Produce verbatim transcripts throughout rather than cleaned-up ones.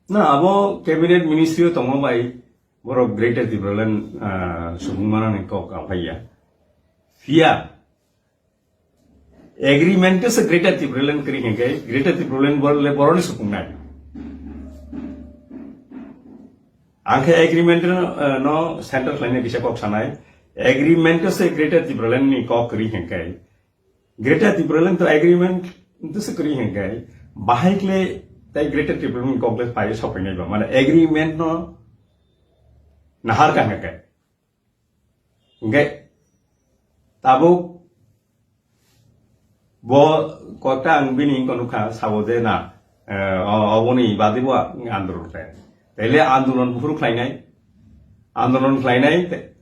Na, abo cabinet ministry o tongma bai borok Greater Tipraland, ah, subung manani kok aphaiya. Phiya agreement se Greater Tipraland kri hingke, Greater Tipraland bor-, le boroni subung nai. Angke agreement no, eh, no center khlaina kisa kok sanai. Agreement se Greater Tipraland ni kok kri hingke. Greater Tipraland to agreement to se kri hingke. Bahai kle tai Greater Tipraland ni kok le pai sopai nai ba. Mana agreement no nahar ka hingke. Hingke tabuk bo kota ang bini wngkha nukha sabo je na, eh, o-, oboni badi bo ang andolon khlai. Taile andolon buphuru khlainai, andolon khlainai te-,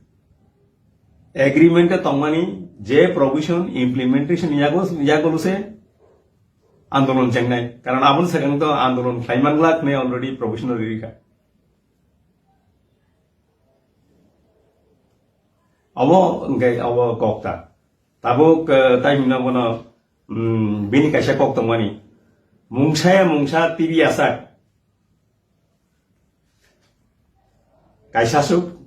agreement e tongmani je provision implementation yago, yago luse andolon chengnai. Karon aboni sakang to andolon khlaiman glak ne already provision rikha. Abo hingke abo kok ta. Tabuk, eh, tai himna bono, mm, bini kaisa kok tongmani. Mungsa ya mungsa T V asak. Kaisa suk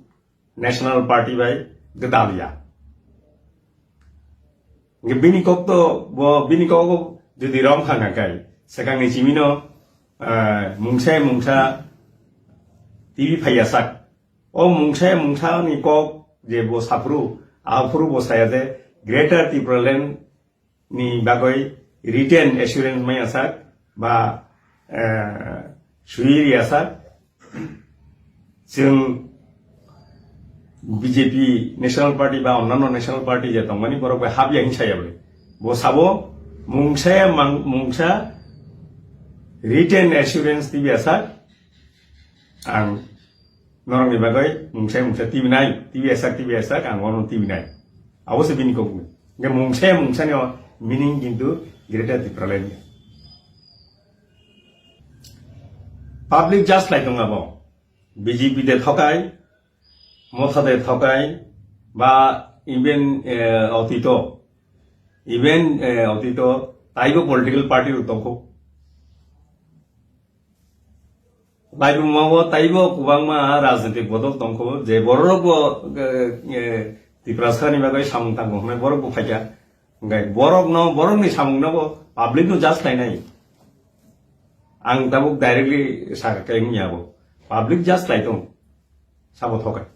National Party bai gwdal ya. Hingke bini kok to, bo, bini kok bo jodi rom kha hingka kai. Sekang ni chimino, eh, mungsa ya mungsa T V phai ya sak. O mungsa mungsa ni kok je bo saphuru, aphuru bo saya je Greater Tipraland ni bagoi written assurance maya sak ba, eh, suiri ya sak. Chwng B J P National Party ba onnanno National Party je tongmani borok bai hapya hin saya bole. Bo sabo mungsa mang-, mungsa written assurance tibi ya sak. Ang norokni bagwi mungsa mungsa tibinai, tibi asak, tibi asak, ang ono tibinai. Abo se bini kokni. Hingke mungsa mungsa ni meaning kintu Greater Tipraland. Public just lai tong abo. B J P de thokai, Motha de thokai, ba even, eh, otito, even, eh, otito, taibo political party rok tongkho. Laibuma o taibo kwbangma rajnitik bodol tongkho, je borok bo, eh, eh, Tiprasa ni bagwi samung tangkho hwnwi borok bo phaikha. Hingkhe borok no, borok ni samung no bo public no judge khlainai. Ang tabuk directly sakha khe wngya bo. Public judge khlai tong. Sabo thokai.